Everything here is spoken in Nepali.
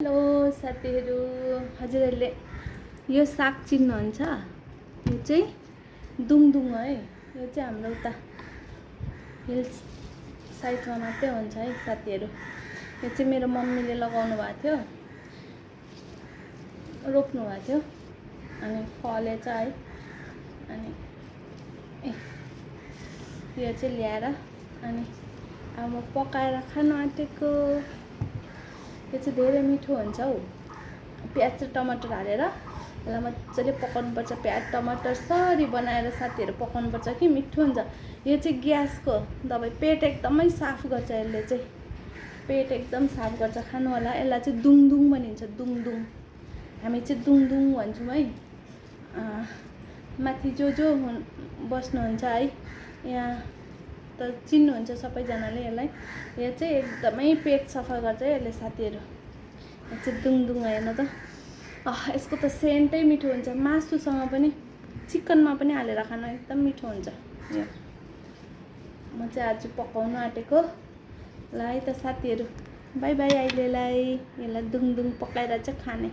हेलो साथीहरू, हजुरहरूले यो साग चिन्नुहुन्छ? यो चाहिँ दुङदुङ है। यो चाहिँ हाम्रो उता हिल्स साइडमा मात्रै हुन्छ है साथीहरू। यो चाहिँ मेरो मम्मीले लगाउनु भएको थियो, रोप्नु भएको थियो, अनि फलेछ है। अनि यो चाहिँ ल्याएर अनि अब म पकाएर खानु आँटेको। यो चाहिँ धेरै मिठो हुन्छ हौ। प्याज र टमाटर हालेर यसलाई मजाले पकाउनुपर्छ। प्याज टमाटर सरी बनाएर साथीहरू पकाउनुपर्छ कि मिठो हुन्छ। यो चाहिँ ग्यासको दबाई, पेट एकदमै साफ गर्छ यसले चाहिँ। पेट एकदम साफ गर्छ। खानु होला। यसलाई चाहिँ दुङदुङ भनिन्छ, दुङदुङ। हामी चाहिँ दुङदुङ भन्छौँ है। माथि जो बस्नुहुन्छ है यहाँ त चिन्नुहुन्छ सबैजनाले यसलाई। यो चाहिँ एकदमै पेट सफा गर्छ है यसले साथीहरू। यो चाहिँ दुङदुङ हेर्नु त, यसको त सेन्टै मिठो हुन्छ। मासुसँग पनि, चिकनमा पनि हालेर खानु एकदम मिठो हुन्छ। यो म चाहिँ आज पकाउनु आँटेको। ल है त साथीहरू, बाई बाई अहिलेलाई। यसलाई दुङदुङ पकाएर चाहिँ खाने।